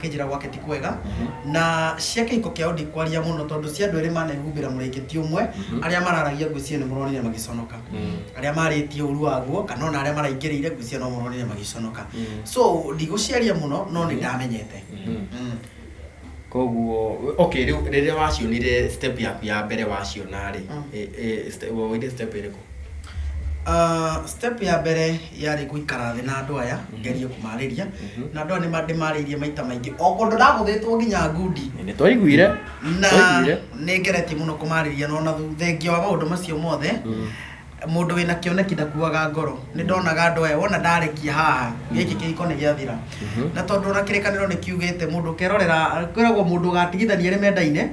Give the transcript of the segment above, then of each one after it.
Akĩnjĩra gwake ti kwega na cia kĩhiko kĩao ndikwaria mũno tondũ cia andũ erĩ manehumbĩra mũrĩngĩti ũmwe. Arĩa mararagia ngwĩciria nĩ mũronire magĩconoka, arĩa marĩtie ũru waguo kana ona arĩa maraingĩrĩire, ngwĩciria no mũronire magĩconoka. So ndigũciaria mũno, no nĩ ndamenyete. Koguo okay, rĩu rĩrĩa wacionire, step yaku ya mbere waciona rĩ, woire step ĩrĩkũ? Step ya mbere yarĩ gũikara thĩ na andũ aya, ngerie kũmarĩria na andũ aya. Nĩ ndĩmarĩirie maita maingĩ o kũndũ ndagũthĩtwo nginya ngundi. Nĩ twaiguire. Na Twaiguire. nĩ ngeretie mũno kũmarĩria, no na thengia wa maũndũ macio mothe, mũndũ wĩna kĩoneki ndakuaga ngoro. Nĩ ndonaga andũ aya wona ndarekia haha gĩkĩ kĩhiko nĩ gĩathira, na tondũ ona kĩrĩkanĩro nĩ kiugĩte mũndũ ũkerorera, kwĩragwo mũndũ ũgatigithania arĩ mendaine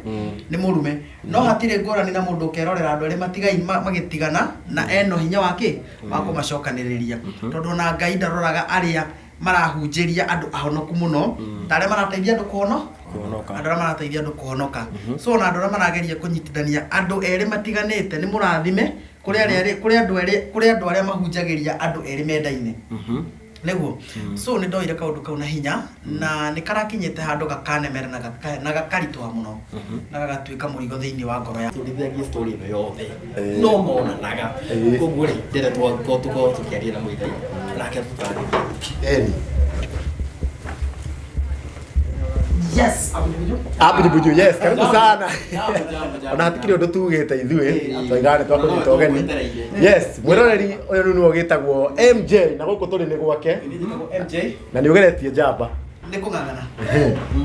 nĩ mũrume, no hatirĩ ngũrani na mũndũ ũkerorera andũ arĩa magĩtigana na eno hinya wa kĩ wa kũmacokanĩrĩria, tondũ ona Ngai ndaroraga arĩa marahunjĩria andũ ahonoku mũno ta arĩa marateithia andũ kũhono Kũhonoka. Andũ arĩa marateithia andũ kũhonoka. So ona andũ arĩa marageria kũnyitithania andũ erĩ matiganĩte nĩ mũrathime kũrĩ arĩa kũrĩ andũ erĩ, kũrĩ andũ arĩa mahunjagĩria andũ erĩ mendaine nĩguo. So nĩ ndoire kaũndũ kau na hinya na nĩ karakinyĩte handũ gakanemera na gakaritũha mũno na gagatuĩka mũrigo thĩinĩ wa ngoro ya Tũrithagie story ĩno yothe no monanaga. Koguo rĩ, ndĩrenda tũkorwo tũkĩaria na Mũigai nake tũtarĩrie. Eni. Yes. Abujubuju, yes, karibu sana. Jambo, jambo, jambo. Ona hatikiri ũndũ tugĩte ithuĩ, Ĩĩ. twaigana nĩ twakũnyita No, ũgeni. twetereire. Yes, mwĩroreri ũyũ rĩu nĩwe ũgĩtagwo MJ na gũkũ tũrĩ nĩ gwake. Njĩtagwo MJ. Na nĩ ũgeretie njamba. Nĩ kũng'ang'ana.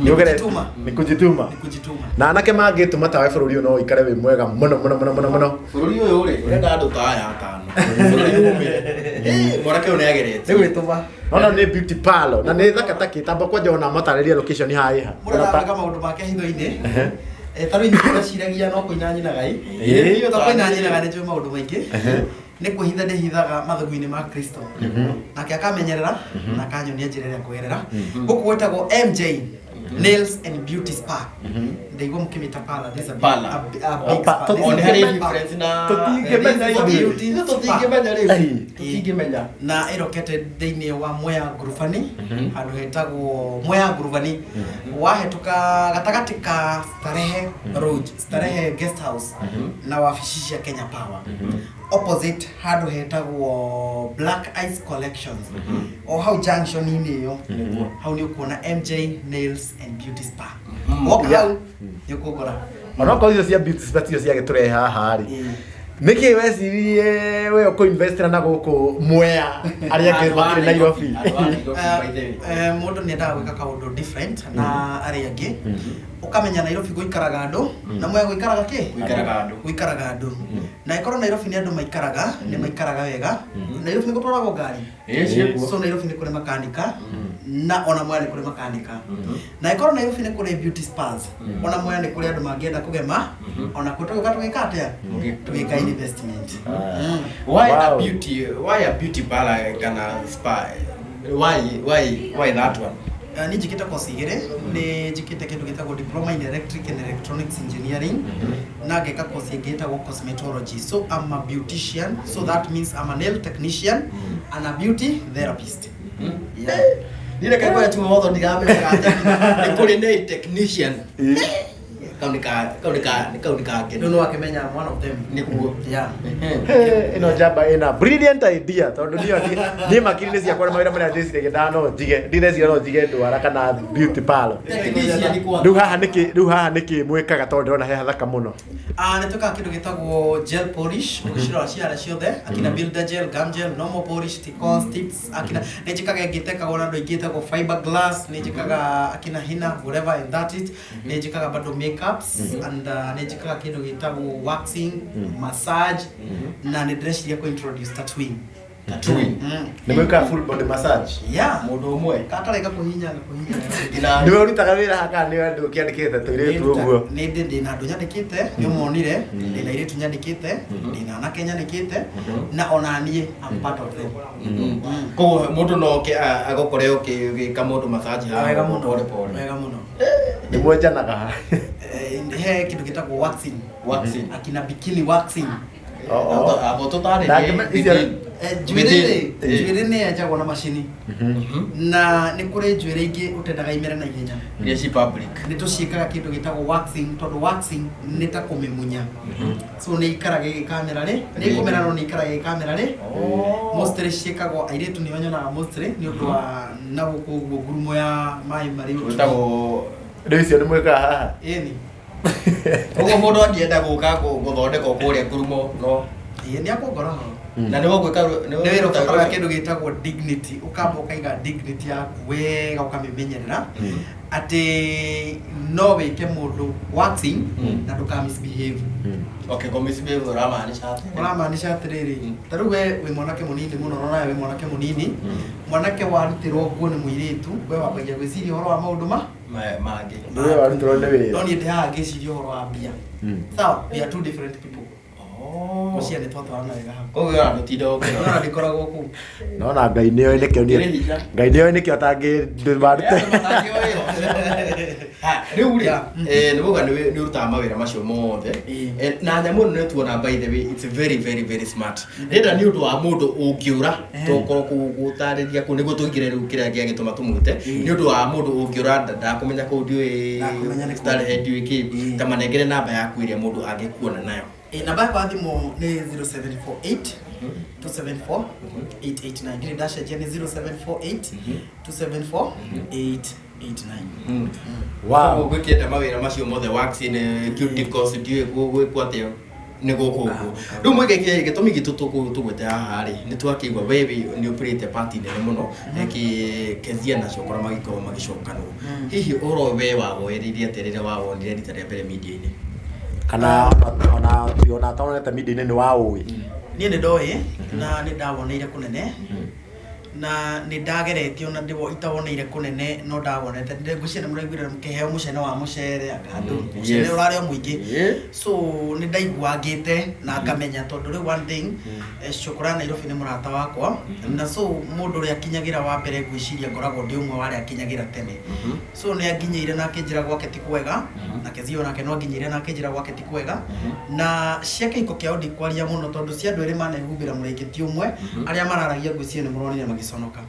Nĩ ũgeretie. Kujituma. Nĩ kujituma. Nĩ kujituma. Na anake mangĩtũma tawe bũrũri ũyũ no ũikare wĩ mwega mũno mũno mũno mũno mũno. Bũrũri ũyũ rĩ, ũrenda andũ ta aya atano bũrũri umĩre. Mwanake ũyũ nĩ ageretie. Nĩ gwĩtũma. No nĩ beauty parlor na nĩ thaka ta kĩtamba kwanja ona matarĩrie location haha ĩha. Mũndũ ararega maũndũ make hitho-inĩ. Ta rĩu inyuĩ ndĩreciragia no kũina nyinaga ĩ. To kũina nyinaga, nĩ njũĩ maũndũ maingĩ. Nĩ kwĩhitha ndĩhithaga mathagu-inĩ ma Kristo, nake akamenyerera na akanyonia njĩra ĩrĩa kũgerera. Gũkũ gwĩtagwo MJ Nails and Beauty Spa. Ndaigua mũkĩmĩta parlor. This is a big, Parlor. a big spa. This is O a nĩ harĩ big spa. difference na Tũtingĩmenya Eh, ithuĩ. beauty. Tũtingĩmenya rĩu. Ei. Tũtingĩmenya. Na ĩrokete thĩinĩ wa Mwea Ngurubani, handũ hetagwo Mwea Ngurubani, wahĩtũka gatagatĩ ka Starehe Lodge, Starehe Guest House na wabici cia Kenya Power, opposite handũ hetagwo Black Ice Collections, o hau junction-inĩ ĩyo, hau nĩ ũkuona MJ Nails and Beauty Spa. Woka hau nĩ ũkũngora. Onokorwo icio cia beauty spa ticio ciagĩtũrehe haha rĩ, nĩkĩ weciririe we ũkũinvestĩra na gũkũ Mwea arĩa angĩ makĩrĩ Nairobi? Andũ a Nairobi, by the way. Mũndũ nĩ endaga gwĩka kaũndũ different na arĩa angĩ. Ũkamenya Nairobi gũikaraga andũ na Mwea gũikaraga kĩ? Gũikaraga andũ. Gũikaraga andũ. Na ĩkorwo Nairobi nĩ andũ maikaraga, nĩ maikaraga wega. Nairobi nĩ gũtwaragwo ngari. Ĩĩ, ciĩkuo. So Nairobi nĩ kũrĩ makanika na ona Mwea nĩ kũrĩ makanika. Na ĩkorwo Nairobi nĩ kũrĩ beauty spas, ona Mwea nĩ kũrĩ andũ mangĩenda kũgema ona kuo. Tũgĩũka tũgĩka atĩa? Tũgĩka investment. Why a beauty, why a beauty parlor kana spa? Why that one? Niĩ njĩkĩte course igĩrĩ. Nĩ njĩkĩte kĩndũ gĩtagwo diploma in electric and electronics engineering na ngeka course ĩngĩ ĩtagwo cosmetology. So I'm a beautician, so that means I'm a nail technician and a beauty therapist, yeah. Niĩ reke ngwĩre chuma wotho ndiramenyaga atĩ nĩ kũrĩ nail technician. Kau nĩ ka kau nĩ ka Rĩu nĩ wakĩmenya I'm one of them. Nĩguo. Yeah. Hey, ĩno njamba ĩna brilliant idea, tondũ niĩ makiri-inĩ ciakwa na mawĩra marĩa ndĩciragia nda no njige, ndineciria no njige ndwara kana beauty parlor. Technician kwa. Rĩu haha nĩkĩ mwĩkaga, tondũ ndĩrona he hathaka mũno? Ah, nĩ twĩkaga kĩndũ gĩtagwo gel polish ũgĩcirora ciara ciothe, akina builder gel, gum gel, normal polish, stick-ons, tips, akina nĩ njĩkaga ĩngĩ ĩtekagwo na andũ aingĩ ĩtagwo fiber glass, nĩ njĩkaga akina hina, whatever and that it, nĩ njĩkaga bado makeups and nĩ njĩkaga kĩndũ gĩtagwo waxing, massage, na nĩ ndĩreciria kũ introduce tattooing. Tattooing. Nĩ mwĩkaga full body massage? Yeah. Mũndũ ũmwe. Katarĩ gakũhinya gakũhinya. Nginya Nĩwe ũrutaga wĩra haha kana nĩwe andũ ũkĩandĩkĩte tũirĩtu ũguo? Nĩ ndĩ na andũ nyandĩkĩte, nĩ ũmonire, ndĩ na airĩtu nyandĩkĩte, ndĩ na anake nyandĩkĩte, na ona niĩ I'm part of them. Koguo mũndũ no oke agũkore ũgĩka mũndũ massage haha? Wega mũno. Pole pole. Wega mũno. Nĩ mwenjanaga haha? He kĩndũ gĩtagwo waxing. Waxing. Akina bikini waxing. Oh, oh. Abo tũtarĩrie. Ndangĩme- icio Njuĩrĩ rĩ, Eh. njuĩrĩ nĩ yenjagwo na macini na nĩ kũrĩ njuĩrĩ ingĩ ũtendaga imere na ihenya. Iria ci public. Nĩ tũciĩkaga kĩndũ gĩtagwo waxing, tondũ waxing nĩ ta kũmĩmunya, so nĩ ikaraga ĩgĩkamera rĩ, nĩ ĩkũmera, no nĩ ikaraga ĩgĩkamera rĩ. Mostly ciĩkagwo airĩtu nĩo nyonaga mostly, nĩ ũndũ wa na gũkũ ũguo ngurumo ya maĩ marĩ. Wĩtagwo Rĩu icio nĩ mwĩkaga haha? Ĩni. Ũguo mũndũ angĩenda gũka gũthondekwo kũrĩa ngurumo no Ĩĩ, nĩ akũngora ho. Na nĩ wogwĩka? Nĩ wĩra ũbataraga kĩndũ gĩtagwo dignity, ũkamba ũkaiga dignity yaku wega, ũkamĩmenyerera atĩ no wĩke mũndũ waxing na ndũka misbehave. Okay, ko misbehave ũramaanisha atĩa? Ũramaanisha atĩrĩrĩ, ta rĩu we wĩ mwanake mũnini mũno, na nawe wĩ mwanake mũnini, mwanake warutĩrwo nguo nĩ mũirĩtu, we wambagia gwĩciria ũhoro wa maũndũ ma Mangĩ. Ndũĩ warutirwo nĩ wĩra. No niĩ ndĩ haha ngĩciria ũhoro wa mbia. Sawa, we are two different people. Gũcia nĩ twatwarana wega hau. Koguo ona ndũtinda ũkĩrora. Nona ndĩkoragwo kũu. Nona Ngai nĩoĩ nĩkĩo niĩ Kĩrĩ hinya. Ngai nĩoĩ nĩkĩo atangĩ marute. Rĩu rĩ, Yeah. nĩ wauga nĩ ũrutaga mawĩra macio mothe. Ĩĩ. Na nyamũ ĩno nĩ tuona, by the way, it's very very very smart. Ndĩrenda nĩ ũndũ wa mũndũ ũngĩũra, tokorwo gũtarĩria kũu nĩguo tũingĩre rĩu kĩrĩa gĩagĩtũma tũmwĩte, nĩ ũndũ wa mũndũ ũngĩũra ndakũmenya kũu, ndiũĩ Ndakũmenya nĩ kũ. starehe, ndiũĩ kĩ, Ĩĩ. ta manengere namba yaku ĩrĩa mũndũ angĩkuona nayo. Ĩ, namba yakwa ya thimũ nĩ 0748 274 889. Ndirĩ ndacenjia, nĩ 0748 274 889. Wow. Gwĩkĩte mawĩra macio mothe, waxing, cuticles, ndiũĩ gwĩkwo atĩa, nĩ gũkũ ũguo. Rĩu mwĩke gĩtũmi gitũ tũgwĩte haha rĩ, nĩ twakĩigua we nĩ ũpĩrĩte part nene mũno kĩ Kezia na Cokora magĩkorwo magĩcokanwo. Hihi ũhoro we wawoereire atĩa rĩrĩa wawonire rita rĩa mbere media-inĩ? Kana ona ona atonete media-inĩ nĩ waũĩ? Niĩ nĩ ndoĩ na nĩ ndawoneire kũnene, na nĩ ndageretie ona ndĩwo itawoneire kũnene, no ndawonete. Ngwĩciria nĩ mũraiguire kĩheo mũcene wa mũcere anga andũ mũcene ũrarĩ o mũingĩ. So nĩ ndaiguangĩte na ngamenya, tondũ rĩu one thing, Cukura Nairobi nĩ mũrata wakwa, na so mũndũ ũrĩa akinyagĩra wa mbere, ngwĩciria ngoragwo ndĩ ũmwe wa arĩa akinyagĩra tene. So nĩ anginyĩire na akĩnjĩra gwake ti kwega, na Kezia nake no anginyĩire na akĩnjĩra gwake ti kwega. Na cia kĩhiko kĩao ndikwaria mũno, tondũ cia andũ erĩ manehumbĩra mũrĩngĩti ũmwe, arĩa mararagia ngwĩciria nĩ mũronire magĩconoka,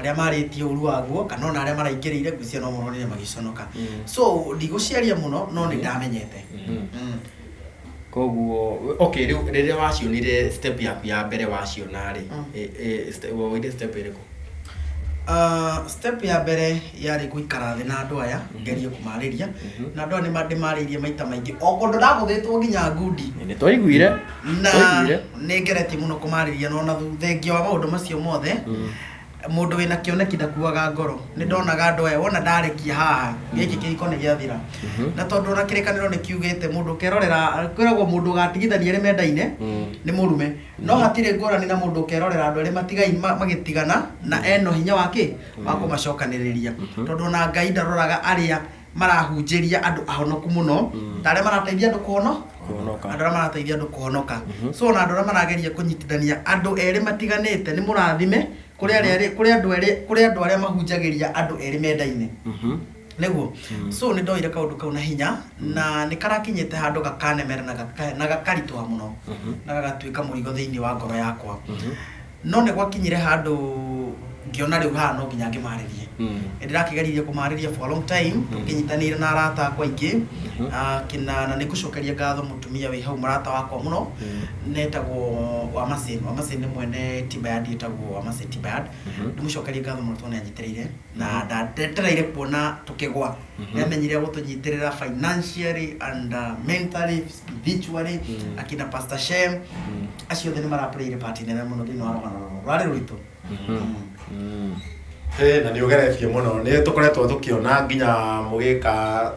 arĩa marĩtie ũru waguo kana ona arĩa maraingĩrĩire, ngwĩciria no mũronire magĩconoka. So ndigũciaria mũno, no nĩ ndamenyete. Koguo okay, rĩu rĩrĩa wacionire, step yaku ya mbere waciona rĩ, woire step ĩrĩkũ? Step ya mbere yarĩ gũikara thĩ na andũ aya, ngerie kũmarĩria, na andũ aya nĩ ndĩmarĩirie maita maingĩ o kũndũ ndagũthĩtwo nginya ngundi. Nĩ twaiguire. Na Twaiguire. nĩ ngeretie mũno kũmarĩria, no na thengia wa maũndũ macio mothe, mũndũ wĩna kĩoneki ndakuaga ngoro. Nĩ ndonaga andũ aya, wona ndarekia haha, gĩkĩ kĩhiko nĩ gĩathira, na tondũ ona kĩrĩkanĩro nĩ kiugĩte mũndũ ũkerorera, kwĩragwo mũndũ ũgatigithania erĩ mendaine nĩ mũrume, no hatirĩ ngũrani na mũndũ ũkerorera andũ erĩ magĩtigana na eno hinya wa kĩ wa kũmacokanĩrĩria, tondũ ona Ngai ndaroraga arĩa marahunjĩria andũ ahonoku mũno ta arĩa marateithia andũ kũhono. Kũhonoka. Andũ arĩa marateithia andũ kũhonoka. So ona andũ arĩa marageria kũnyitithania andũ erĩ matiganĩte nĩ mũrathime kũrĩ arĩa kũrĩ andũ erĩ, kũrĩ andũ arĩa mahunjagĩria andũ erĩ mendaine nĩguo. So nĩ ndoire kaũndũ kau na hinya, na nĩ karakinyĩte handũ gakanemera na na gakaritũha mũno na gagatuĩka mũrigo thĩinĩ wa ngoro yakwa, no nĩ gwakinyire handũ ngĩona rĩu haha no nginya ngĩmarĩrie. Ndĩrakĩgeririe kũmarĩria for a long time, tũkĩnyitanĩire na arata akwa aingĩ. Ah, kĩna na nĩ ngũcokeria ngatho mũtumia wĩ hau, mũrata wakwa mũno, netagwo Wamasin. Wamasin nĩ mwene Timbayard, ĩtagwo Wamasin Timbayard. Ndĩmũcokerie ngatho mũno tondũ nĩ anyitĩrĩire na ndandetereire kuona tũkĩgwa. Nĩ amenyire gũtũnyitĩrĩra financially and mentally, spiritually. Akina Pastor Shem, acio othe nĩ maraplayire part nene mũno thĩinĩ wa rũgano rũrũ rwarĩ rũritũ. Na nĩ ũgeretie mũno, nĩ tũkoretwo tũkĩona nginya mũgĩka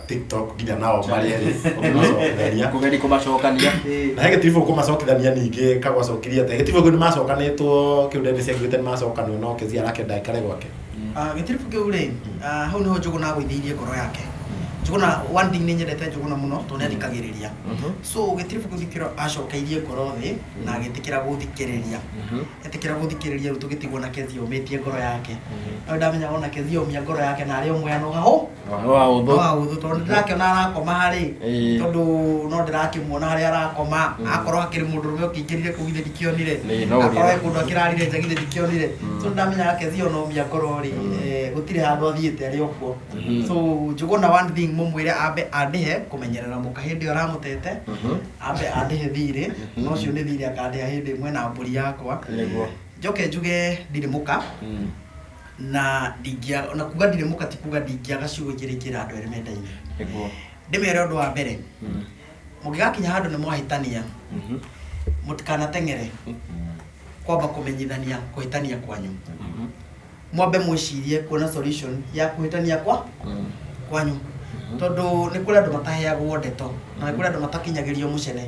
TikTok, nginya nao marĩ erĩ ũkĩmacokithania. Kũgeria kũmacokania. Na he gĩtiribũ kũmacokithania ningĩ kagwacokirie atĩa? Gĩtiribũ kĩu nĩ macokanĩtwo kĩu, Dennis aiguĩte nĩ macokanwo, no Kezia arakĩenda aikare gwake. Ah, gĩtiribũ kĩu rĩ, hau nĩho Njũgũna agũithĩirie ngoro yake. Njũgũna, one thing nĩ nyendete Njũgũna mũno tondũ nĩ athikagĩrĩria. So gĩtiribũ kĩu gĩkĩro acokeirie ngoro thĩ na agĩtĩkĩra gũthikĩrĩria, etĩkĩra gũthikĩrĩria, rĩu tũgĩtigwo na Kezia ũmĩtie ngoro yake. No ndamenya ona Kezia ũmia ngoro yake na arĩ ũmwe no hau No wa ũthũ. no hau tondũ Tondũ nĩndĩrakĩona arakoma harĩ, Ĩĩ. tondũ no ndĩrakĩmuona harĩa arakoma. Akorwo hakĩrĩ mũndũ ũrũme ũkĩingĩrire kũu, githĩ ndikĩonire? Ĩĩ, no ũrĩre. Akorwo he kũndũ akĩrarire nja, githĩ ndikĩonire? So nĩndamenyaga Kezia onomia ngoro rĩ, gũtirĩ handũ athiĩte, arĩ o kuo. So Njũgũna, one thing mũmwĩre ambe andĩhe kũmenyerera mũka hĩndĩ ĩyo aramũtete, ambe andĩhe thirĩ, no ũcio nĩ thirĩ akandĩha hĩndĩ ĩmwe na mbũri yakwa. Nĩguo. Njoke njuge ndirĩ mũka na ndingĩa na kuga ndirĩ mũka ti kuga ndingĩaga ciugo igĩrĩ ingĩra andũ erĩ mendaine. Nĩguo. Ndĩmere ũndũ wa mbere, mũngĩgakinya handũ nĩ mwahĩtania, mũtikanateng'ere kwamba kũmenyithania kũhĩtania kwanyu. Mwambe mwĩcirie kuona solution ya kũhĩtania kwa kwanyu, tondũ nĩ kũrĩ andũ mataheagwo ndeto na nĩ kũrĩ andũ matakinyagĩrio mũcene,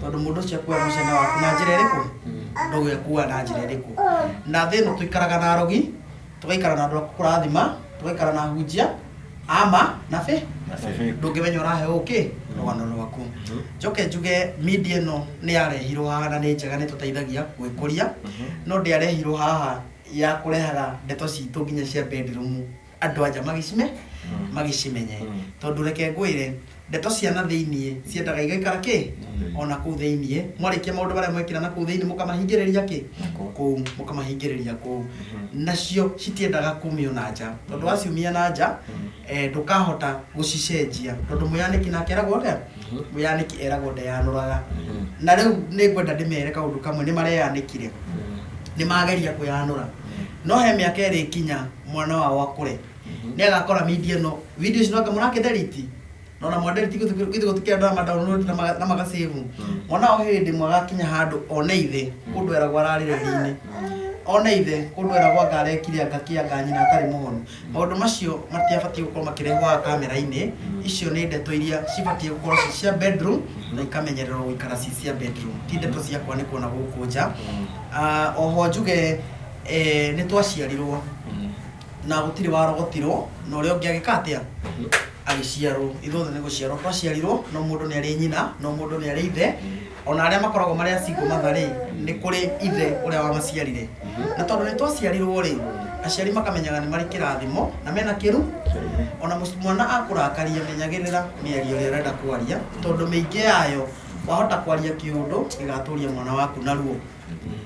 tondũ mũndũ ũcio akuoya mũcene waku na njĩra ĩrĩkũ, ndũĩ akuoya na njĩra ĩrĩkũ. Na thĩ ĩno tũikaraga na arogi, tũgaikara na andũ a kũrathima, tũgaikara na hunjia ama na bĩ ndũngĩmenya ũraheo ũkĩ rũgano rwaku. Njoke njuge media ĩno nĩ yarehirwo haha na nĩ njega, nĩ tũteithagia gwĩkũria, no ndĩarehirwo haha ya kũrehaga ndeto citũ nginya cia bedroom andũ anja magĩcimenye, tondũ reke ngwĩre, ndeto cia na thĩiniĩ ciendaga igaikara kĩ ona kũu thĩiniĩ. Mwarĩkia maũndũ marĩa mwekĩra na kũu thĩiniĩ, mũkamahingĩrĩria kĩ kũu, mũkamahingĩrĩria kũu. Nacio citiendaga kumio na nja, tondũ waciumia na nja, ndũkahota gũcicenjia, tondũ mwĩyanĩki nake eragwo atĩa? Mwĩyanĩki eragwo ndeyanũraga. Na rĩu nĩ ngwenda ndĩmere kaũndũ kamwe: nĩ mareyanĩkire, nĩ mageria kwĩyanũra, no he mĩaka ĩrĩ ĩkinya mwana wao akũre, nĩ agakora media ĩno, video icio no mũrakĩdelete, na ona mwadelete githĩ gũtikĩrĩ andũ arĩa madownload na magasave. Mwana wao hĩndĩ ĩmwe agakinya handũ one ithe kũndũ eragwo ararĩ reri-inĩ, one ithe kũndũ eragwo anga arekire anga kĩ anga nyina atarĩ mũhonu. Maũndũ macio matiabatiĩ gũkorwo makĩrehwo haha kamera-inĩ. Icio nĩ ndeto iria cibatiĩ gũkorwo ci cia bedroom na ikamenyererwo gũikara ci cia bedroom, ti ndeto cia kwanĩkwo na gũkũ nja. Ah, oho njuge, nĩ twaciarirwo na gũtirĩ warogotirwo na ũrĩa ũngĩ agĩka atĩa agĩciarwo. Ithuothe nĩ gũciarwo twaciarirwo, no mũndũ nĩ arĩ nyina, no mũndũ nĩ arĩ ithe. Ona arĩa makoragwo marĩ a single mother rĩ, nĩ kũrĩ ithe ũrĩa wamaciarire. Na tondũ nĩ twaciarirwo rĩ, aciari makamenyaga nĩ marĩ kĩrathimo na mena kĩru. Ona mwana akũrakaria, menyagĩrĩra mĩario ĩrĩa ũrenda kwaria, tondũ mĩingĩ yayo wahota kwaria kĩũndũ gĩgatũria mwana waku naruo,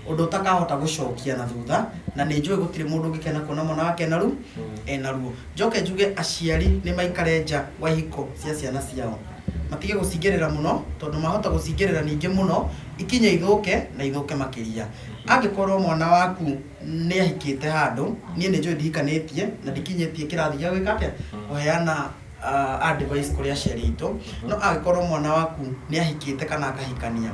ũndũ ũtakahota gũcokia na thutha. Na nĩ njũĩ gũtirĩ mũndũ ũngĩkena kuona mwana wake ena ruo. Njoke njuge aciari nĩ maikare nja wa ihiko cia ciana ciao, matige gũcingĩrĩra mũno, tondũ mahota gũcingĩrĩra ningĩ mũno ikinye ithũke na ithũke makĩria. Angĩkorwo mwana waku nĩ ahikĩte handũ, niĩ nĩ njũĩ ndihikanĩtie na ndikinyĩtie kĩrathi gĩa gwĩka atĩa, kũheana advice kũrĩ aciari aitũ, no angĩkorwo mwana waku nĩ ahikĩte kana akahikania,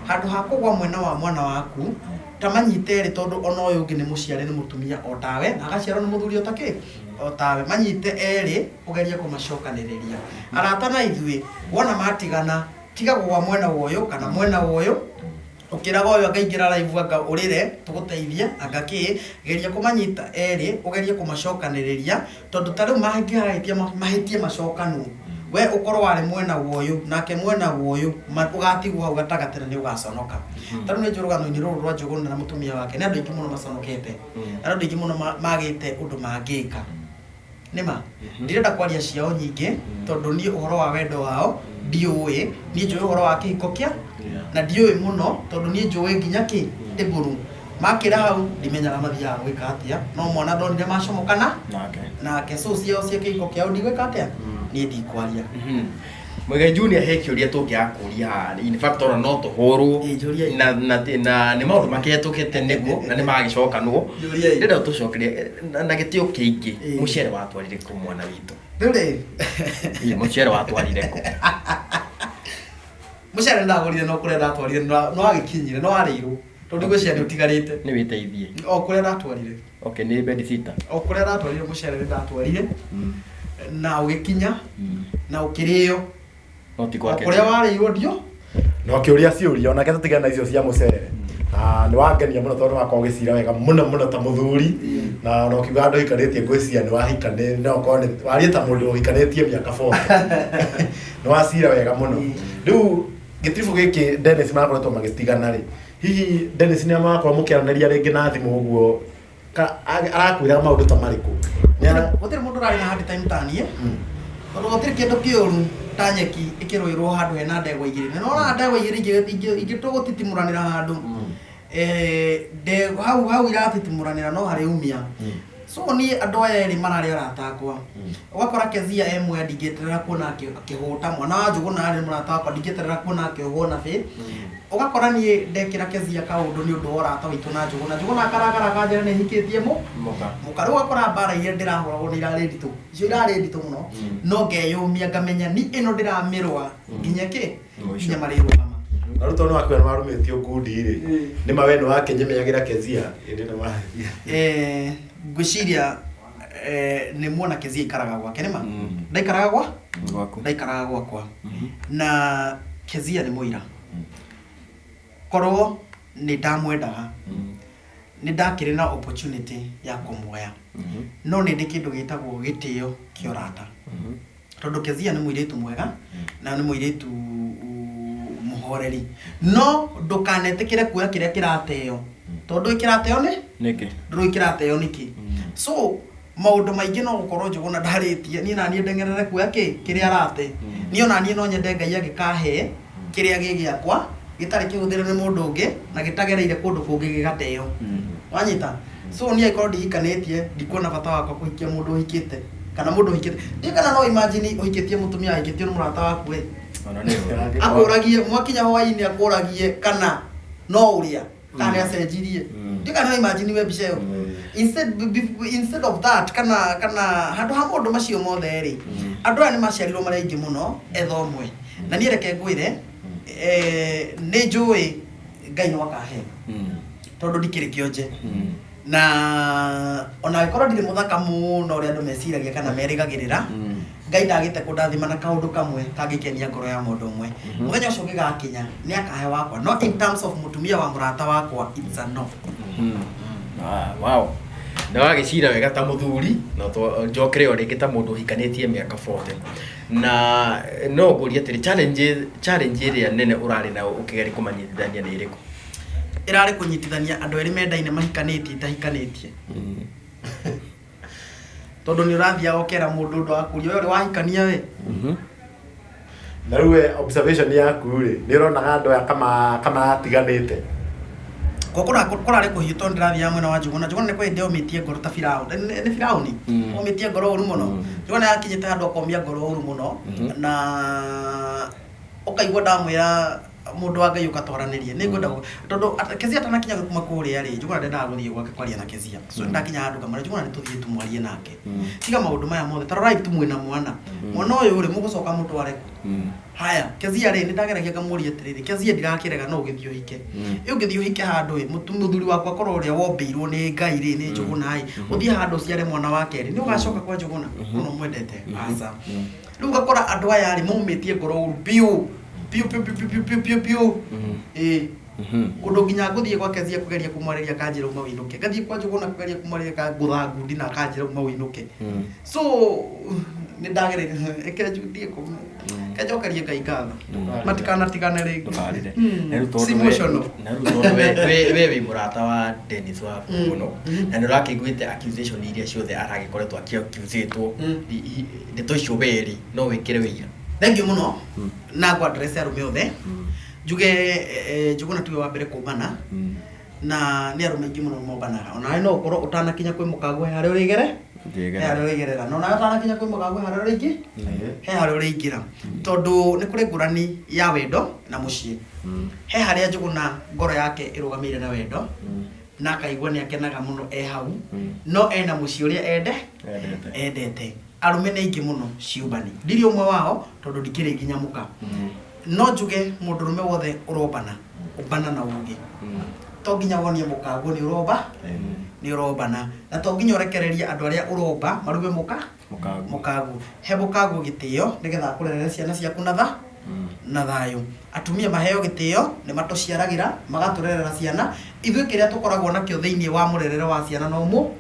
handũ ha kũgwa mwena wa mwana waku, ta manyite erĩ, tondũ ona ũyũ ũngĩ nĩ mũciare nĩ mũtumia o tawe na agaciarwo nĩ mũthuri o ta kĩ o tawe. Manyite erĩ, ũgerie kũmacokanĩrĩria. Arata na ithuĩ, wona matigana, tiga kũgwa mwena wa ũyũ kana mwena wa ũyũ, ũkĩraga ũyũ angaingĩra live anga ũrĩre tũgũteithie anga kĩ. Geria kũmanyita erĩ, ũgerie kũmacokanĩrĩria, tondũ ta rĩu mangĩhĩtia mahĩtie macokanwo, we ũkorwo warĩ mwena wa ũyũ nake mwena wa ũyũ, ũgatigwo hau gatagatĩ na nĩ ũgaconoka. Ta rĩu nĩ njũĩ rũgano-inĩ rũrũ rwa Njũgũna na mũtumia wake, nĩ andũ aingĩ mũno maconokete na andũ aingĩ mũno magĩte ũndũ mangĩka. Nĩma ndirenda kwaria ciao nyingĩ, tondũ niĩ ũhoro wa wendo wao ndiũĩ. Niĩ njũĩ ũhoro wa kĩhiko kĩa na ndiũĩ mũno, tondũ niĩ njũĩ nginya kĩ tĩbũrũ makĩra hau, ndimenyaga mathiaga gwĩka atĩa, no mwana ndonire macomokana nake. Nake so ciao cia kĩhiko kĩao ndigwĩka atĩa, niĩ ndikwaria. Muigai Junior, he kĩũria tũngĩakũria haha, in fact ona no tũhũrwo. Ĩ, njũriai. Na nĩ maũndũ makĩhetũkĩte nĩguo na nĩ magĩcokanwo. Njũriai. Ndĩrenda ũtũcokerie na gĩtĩo kĩingĩ. Ĩ. Mũcere watwarire kũ, mwana witũ? Rĩu rĩ, Ĩ, mũcere watwarire kũ? Mũcere ndagũrire, no kũrĩa ndatwarire no wagĩkinyire, no warĩirwo, tondũ ngwĩciria nĩ ũtigarĩte. Nĩ wĩteithie. O kũrĩa ndatwarire. Okay, nĩ bedsitter. O kũrĩa ndatwarire mũcere, nĩ ndatwarire na ũgĩkinya na ũkĩrĩo. No ti O gwake. kũrĩa warĩirwo ndio. No kĩũria ciũria onake tũtigane na icio cia mũcere, na nĩ wangenia mũno tondũ wakorwo ũgĩcira wega mũno mũno ta mũthuri, na ona ũkiuga andũ hikanĩtie, ngwĩciria nĩ wahikanĩ, no ũkorwo nĩ warie ta mũndũ ũhikanĩtie mĩaka 40. Nĩ wacira wega mũno. Rĩu gĩtiribũ gĩkĩ Dennis marakoretwo magĩtigana rĩ, hihi Dennis nĩ marakorwo mũkĩaranĩria rĩngĩ na thimũ ũguo, arakwĩra maũndũ ta marĩkũ? Gũtirĩ mũndũ ũrarĩ na hard time ta niĩ. Tondũ gũtirĩ kĩndũ kĩũru ta nyeki ĩkĩrũĩrwo handũ hena ndegwa igĩrĩ. Na nĩwonaga ndegwa igĩrĩ ingĩ tũgũtitimũranĩra handũ. Hau hau iratitimũranĩra no harĩ umia. So niĩ andũ aya erĩ mararĩ arata akwa. Ũgakora Kezia e mwea ndingĩeterera kuona akĩhũta mwana wa Njũgũna arĩ mũrata wakwa ndingĩeterera kuona akĩohwo na bĩ. Ũgakora niĩ ndekĩra Kezia kaũndũ nĩ ũndũ wa ũrata witũ na Njũgũna. Njũgũna akaragara akanjĩra nĩ hikĩtie mũ Mũka. Mũka. Rĩu ũgakora mbara iria ndĩrahũragwo nĩ irarĩ nditũ. Icio irarĩ nditũ mũno. No ngeyũmia ngamenya ni ĩno ndĩramĩrũa nginya kĩ? Mũico. Nginya marĩrũgama. Na rĩu tondũ nĩwakiuga nĩwarũmĩtio ngundi rĩ, nĩ ma we nĩwakĩnyemeagĩra Kezia ĩndĩ nĩ ma Ngwĩciria nĩ muona Kezia aikaraga gwake nĩ ma? Ndaikaraga gwa? Gwaku. Ndaikaraga gwakwa. Na Kezia nĩ mũira. Korwo nĩ ndamwendaga nĩ ndakĩrĩ na opportunity ya kũmuoya. No nĩ ndĩ kĩndũ gĩtagwo gĩtĩo kĩa ũrata. Tondũ Kezia nĩ mũirĩtu mwega na nĩ mũirĩtu mũhoreri. No ndũkanetĩkĩre kuoya kĩrĩa kĩrateo. Tondũ kĩrateo nĩ? Nĩkĩ? Ndũĩ kĩrateo nĩkĩ. So maũndũ maingĩ no gũkorwo Njũgũna ndarĩtie niĩ naniĩ ndeng'erere kuoya kĩ kĩrĩa arate. Niĩ ona niĩ no nyende Ngai angĩkahe kĩrĩa gĩ gĩakwa gĩtarĩ kĩhũthĩre nĩ mũndũ ũngĩ na gĩtagereire kũndũ kũngĩ gĩgateo. Wanyita? So niĩ angĩkorwo ndihikanĩtie ndikuona bata wakwa kũhikia mũndũ ũhikĩte kana mũndũ ũhikĩte. Ndiũĩ kana no imagine ũhikĩtie mũtumia ahikĩtio nĩ mũrata waku ĩ. Ona nĩ ũru. Akũragie mwakinya hwainĩ akũragie kana no ũrĩa kana nĩ acenjirie. Ndiũĩ kana no imagine we mbica ĩyo. Instead of that kana handũ ha maũndũ macio mothe rĩ, andũ aya nĩ maciarirwo marĩ aingĩ mũno etha ũmwe. Na niĩ reke ngwĩre, nĩ njũĩ Ngai no akahe. Tondũ ndikĩrĩ kĩonje. Na ona angĩkorwo ndirĩ mũthaka mũno ũrĩa andũ meciragia kana merĩgagĩrĩra, Ngai ndagĩte kũndathima na kaũndũ kamwe kangĩkenia ngoro ya mũndũ ũmwe. Mũthenya ũcio ũngĩgakinya nĩ akahe wakwa. No in terms of mũtumia wa mũrata wakwa, it's a no. Wow. Na wagĩcira wega ta mũthuri, na njokere o rĩngĩ ta mũndũ ũhikanĩtie mĩaka 40. Na no ngũrie atĩrĩ, challenge ĩrĩa nene ũrarĩ nayo ũkĩgeria kũmanyitithania nĩ ĩrĩkũ? Ĩrarĩ kũnyitithania andũ erĩ mendaine mahikanĩtie itahikanĩtie. Tondũ nĩ ũrathiaga ũkera mũndũ ũndũ akũria, we ũrĩ wahikania we? Na rĩu we observation yaku rĩ, nĩ ũronaga andũ aya kama maratiganĩte? Ko kũrarĩ kũhiũ tondũ ndĩrathiaga mwena wa Njũgũna. Njũgũna nĩ kwĩ hĩndĩ omĩtie ngoro ta Firaũni. Nĩ Firaũni? Omĩtie ngoro ũru mũno. Njũgũna yakinyĩte handũ akomia ngoro ũru mũno. Na ũkaigua ndamwĩra mũndũ wa Ngai ũkatwaranĩrie. Nĩ ngwenda tondũ Kezia atanakinya kuma kũrĩa rĩ, Njũgũna ndendaga gũthiĩ gwake kwaria na Kezia. So ndakinya handũ ngamwĩra Njũgũna nĩ tũthiĩ tũmwarie nake. Tiga maũndũ maya mothe. Ta rorai tu mwĩna mwana. Mwana ũyũ rĩ, mũgũcoka mũtware kũ? Haya, Kezia rĩ, nĩ ndageragia ngamũria atĩrĩrĩ, Kezia ndirakĩrega no ũgĩthiĩ ũhike. Ĩ ũngĩthiĩ ũhike handũ ĩ, mũthuri wakwa akorwo ũrĩa wombĩirwo nĩ Ngai rĩ, nĩ Njũgũna ĩ, ũthiĩ handũ ũciare mwana wa kerĩ, nĩ ũgacoka kwa Njũgũna? Mũno mwendete? Aca. Rĩu ũgakora andũ aya rĩ, maumĩtie ngoro ũru biũ. Biũ biũ biũ biũ biũ biũ biũ. Ĩ. Ũndũ nginya ngũthiĩ gwa Kezia kũgeria kũmwarĩria akanjĩra uma wĩinũke. Ngathiĩ kwa Njũgũna kũgeria kũmwarĩria akangũtha ngundi na akanjĩra uma wĩinũke. So nĩ ndagereire reke thiĩ kũ. Reke njokerie Ngai ngatho. Matikanatigane rĩngĩ. Ndũkarĩre. Na rĩu It's tondũ emotional. na rĩu tondũ we wĩ mũrata wa Dennis wa mũno na nĩ ũrakĩiguĩte accusation iria ciothe aragĩkoretwo akĩ-accusĩtwo ndeto icio we rĩ no wĩkĩre wĩira. Thank you mũno. Na ngwa address arũme othe. Njuge Njũgũna tiwe wa mbere kũmbana. Na nĩ arũme aingĩ mũno mombanaga. Onawe no ũkorwo ũtanakinya kwĩ mũkaguo he harĩa ũrĩgere? He harĩa ũrĩgerera. Na onawe ũtanakinya kwĩ mũkaguo he harĩa ũrĩingĩ? He harĩa ũrĩingĩra. Tondũ nĩ kũrĩ ngũrani ya wendo na mũciĩ. He harĩa Njũgũna ngoro yake ĩrũgamĩire na wendo. Na akaigua nĩ akenaga mũno e hau. No ena mũciĩ ũrĩa ende? Endete. Arũme nĩ aingĩ mũno ciũmbani. Ndirĩ ũmwe wao tondũ ndikĩrĩ nginya mũka. No njuge mũndũrũme wothe ũrombana, ũmbana na ũgĩ. To nginya wonie mũkaguo nĩ ũromba, nĩ ũrombana. Na to nginya ũrekererie andũ arĩa ũromba marume mũka, mũkaguo. He mũkaguo gĩtĩo nĩgetha akũrerere ciana ciaku na tha, na thayũ. Atumia maheo gĩtĩo nĩ matũciaragĩra, magatũrerera ciana. Ithuĩ kĩrĩa tũkoragwo nakĩo thĩinĩ wa mũrerere wa ciana no mũ,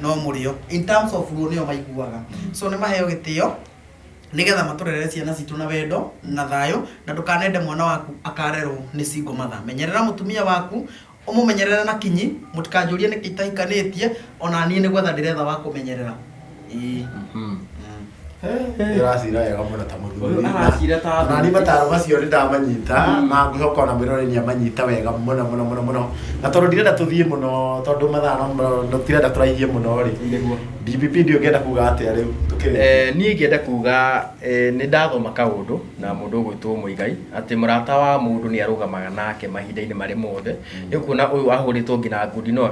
no mũrĩo. In terms of ruo nĩo maiguaga. So nĩ maheo gĩtĩo nĩgetha matũrerere ciana citũ na wendo na thayũ, na ndũkanende mwana waku akarerwo nĩ single mother. Menyerera mũtumia waku, ũmũmenyerere na kinyi, mũtikanjũrie nĩkĩ itahikanĩtie, ona niĩ nĩ gwetha ndĩretha wa kũmenyerera. Ĩĩ. Ndĩracira wega mũno ta mũthuri. Ũyũ aracira ta Na niĩ athuri. mataro macio nĩ ndamanyita na ngwĩhoka ona mwĩroreri nĩ amanyita wega mũno mũno mũno mũno. Na tondũ ndirenda tũthiĩ mũno tondũ mathaa no tirenda tũraihie mũno rĩ. Nĩguo. DPP ndiũ ngĩenda kuga atĩa rĩu tũkĩrĩkia. Niĩ ingĩenda kuga nĩ ndathoma kaũndũ na mũndũ ũgwĩtwo Mũigai atĩ mũrata wa mũndũ nĩ arũgamaga nake mahinda-inĩ marĩ mothe. Nĩ ũkuona ũyũ ahũrĩtwo nginya ngundi no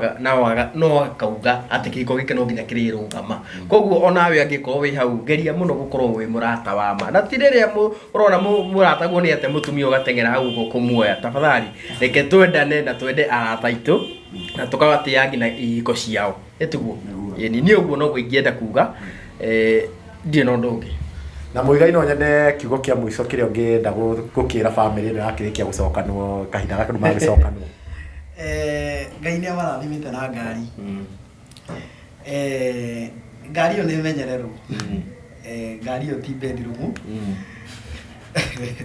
akauga atĩ kĩhiko gĩkĩ no nginya kĩrĩrũgama. Koguo onawe angĩkorwo wĩ hau geria mũno gũkorwo wĩ mũrata wa ma. Na ti rĩrĩa ũrona mũrataguo nĩ ate mũtumia ũgateng'era hau ũguo kũmuoya. Tafadhali reke twendane na twende arata aitũ na tũkabatĩa nginya ihiko ciao. Ĩtiguo? Nĩguo. Ĩni niĩ ũguo noguo ingĩenda kuga. Ndirĩ na ũndũ ũngĩ. Na Mũigai no nyende kiugo kĩa mũico kĩrĩa ũngĩenda gũkĩra bamĩrĩ ĩno yakĩrĩkia gũcokanwo kahinda gaka rĩu magĩcokanwo. Ngai nĩ amarathimĩte na ngari. Ngari ĩyo nĩ menyererwo. Ngari ĩyo ti bedroom.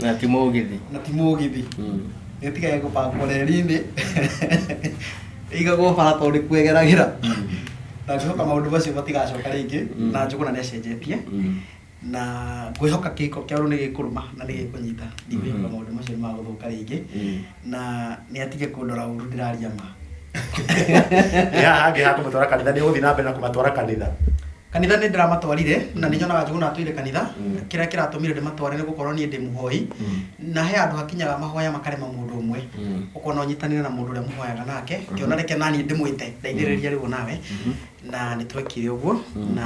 Na ti mũgithi. Na ti mũgithi. Nĩ tigage gũbangwo reri-inĩ. Ĩigagwo bara tondũ nĩ kwegeragĩra. Na ngwĩhoka maũndũ macio matigacoka rĩngĩ. Na Njũgũna nĩ acenjetie. Na ngwĩhoka kĩhiko kĩao nĩ gĩkũrũma na nĩ gĩkũnyita. Ndikwĩhoka maũndũ macio nĩ magũthũka rĩngĩ. Na nĩ atige kũndora ũru ndĩraria ma. Ĩ haha hangĩ ha kũmatwara kanitha nĩ ũgũthiĩ na mbere na kũmatwara kanitha. Kanitha nĩ ndĩramatwarire na nĩ nyonaga Njũgũna atũire kanitha. Kĩrĩa kĩratũmire ndĩmatware nĩ gũkorwo niĩ ndĩ mũhoi. Na he handũ hakinyaga mahoya makarema mũndũ ũmwe. Ũkona ũnyitanĩre na mũndũ ũrĩa mũhoyaga nake. Ngĩona reke naniĩ ndĩmwĩte ndeithĩrĩria rĩu nawe. Na nĩ twekire ũguo. Na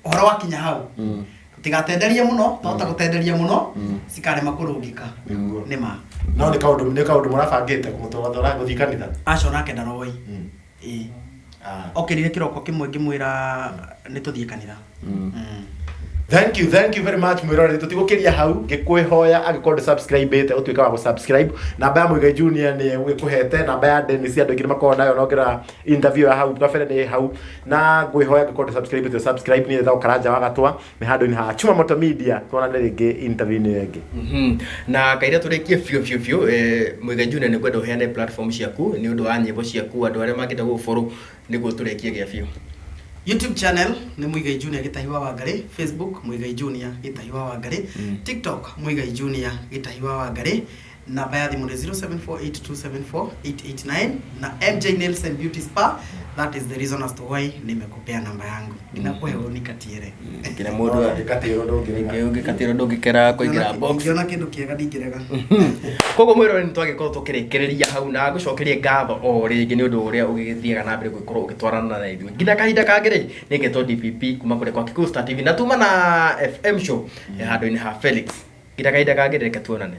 ũhoro wakinya hau. Tũtigatenderie mũno, twahota gũtenderia mũno, cikarema kũrũngĩka. Nĩguo. Nĩ ma. No nĩ kaũndũ mũrabangĩte kũmũtwara gũthiĩ kanitha. Aca onake ndaroi. Ĩĩ. Okĩrire kĩroko kĩmwe ngĩmwĩra nĩ tũthiĩ kanitha. Thank you very much mwĩroreri tũtigũkĩria hau ngĩkwĩhoya angĩkorwo ndũ subscribe ĩte ũtuĩke wa gũ-subscribe. Namba ya Mũigai Junior nĩ ĩgũkũhete, namba ya Dennis andũ aingĩ nĩ makoragwo nayo na ũngĩrora interview ya hau kabere nĩ hau. Na ngwĩhoya angĩkorwo ndũ subscribe ĩte subscribe nĩ ĩtagwo Karanja wa Gatwa nĩ handũ-inĩ ha Chuma Moto Media tuonane rĩngĩ interview-inĩ ĩyo ĩngĩ. Na kaira tũrĩkie biũ biũ biũ, Mũigai Junior nĩ ngwenda ũheane platform ciaku nĩ ũndũ wa nyĩmbo ciaku andũ arĩa mangĩenda gũgũ-follow nĩguo tũrĩkie gĩa biũ. YouTube channel nĩ Muigai Junior Gĩtahi wa Wangarĩ, Facebook Muigai Junior Gĩtahi wa Wangarĩ, TikTok Muigai Junior Gĩtahi wa Wangarĩ. Namba ya thimũ nĩ 0748274889 na MJ Nails and Beauty Spa. That is the reason as to why nimekupea namba yangu. Ndinakuhe ũnikatiere. Nginya mũndũ Ũngĩkatĩrwo ndũngĩrega. ũngĩkatĩrwo ndũngĩkera kũingĩra box. Ingĩona kĩndũ kĩega ndingĩrega. Koguo mwĩrore nĩ twagĩkorwo tũkĩrĩkĩrĩria hau na ngũcokerie ngatho o rĩngĩ nĩ ũndũ ũrĩa ũgĩgĩthiaga na mbere gũgĩkorwo ũgĩtwarana na ithuĩ nginya kahinda kangĩ rĩ nĩ ngetwo DPP kuma kũrĩa kwa Kikuyu Star TV na tuma na FM show handũ-inĩ ha Felix nginya kahinda kangĩ reke tuonane.